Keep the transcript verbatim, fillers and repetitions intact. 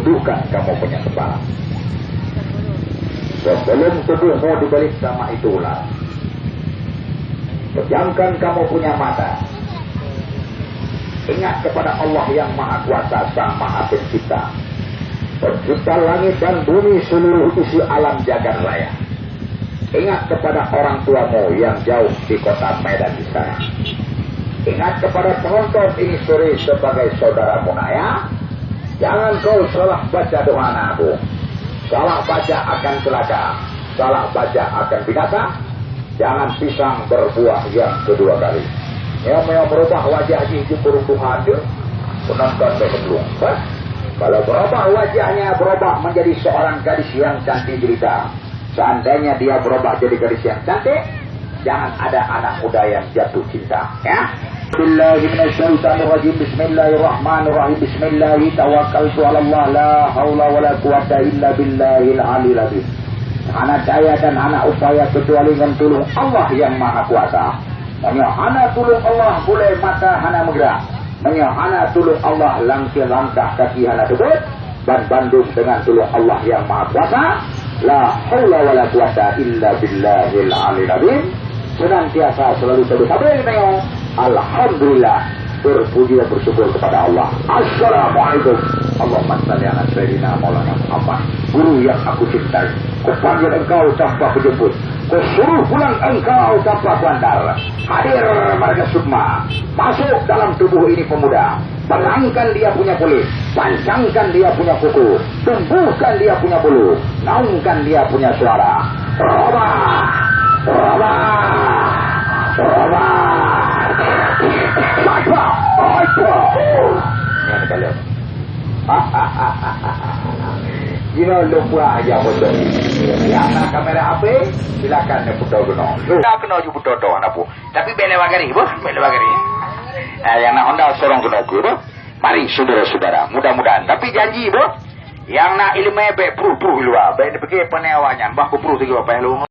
Dudukan kamu punya kepala. Sebelum tubuhmu dibalik sama itu ular, pejamkan kamu punya mata. Ingat kepada Allah yang Maha Kuasa, Sang Maha Pencipta, Pencipta langit dan bumi, seluruh isi alam jagat raya. Ingat kepada orang tuamu yang jauh di kota Medan di sana. Ingat kepada penonton ini sore sebagai saudaramu, nak, ya. Jangan kau salah baca doa, nak, aku. Salah baca akan celaka. Salah baca akan binasa. Jangan pisang berbuah yang kedua kali. Nyoe meunyoe meurubah wajah jih jeuet keu ureueng tuha teuh, penonton bèk keublueng. Hah? Kalau berubah wajahnya, berubah menjadi seorang gadis yang cantik jelita. Seandainya dia berubah jadi gadis yang cantik, jangan ada anak muda yang jatuh cinta, ya. Bismillahirrahmanirrahim. Bismillahirrahmanirrahim. Bismillahi tawakkaltu 'alallah, la haula wala quwwata illa billahil aliyil azim. Hana daya dan hana upaya kecuali ngon tulông Allah yang Maha Kuasa. Meunyoe hana tulông Allah, bulèe mata hana meugerak. Meunyoe hana tulông Allah, langkah-langkah kaki hana teubeut, ban bandum deungon tulông Allah yang Maha Kuasa. La haula wala quwwata illa billahil aliyil azim. Senantiasa selalu sabe-sabe geutanyoe, alhamdulillah, berpuji dan bersyukur kepada Allah. Assalamualaikum. Allahumma shalli ala sayyidina maulana Muhammad. Guru yang aku cintai, kupanggil engkau tanpa kujemput, kusuruh pulang engkau tanpa kuantar. Hadir marga Sukma, masuk dalam tubuh ini pemuda. Perangkan dia punya kulit, pancangkan dia punya kuku, tumbuhkan dia punya bulu, naungkan dia punya suara. Roba! Roba! Roba! Sapa? Apa? Nyan kalian. Gila lupa aja bocor. Yang na kamera H P, silakan diputar guna. Lu. Tak kena ju putar tu, anak bu. Tapi bèk lewat garis, boh. Bèk lewat garis. Ah, yang na Honda sorong kena aku, boh. Mari, saudara-saudara, mudah-mudahan. Tapi janji, boh. Yang na ileumèe bèk pruh-pruh luwa. Bèk dipikir pandai awak nyan. Bah kupruh tiga, bah lu.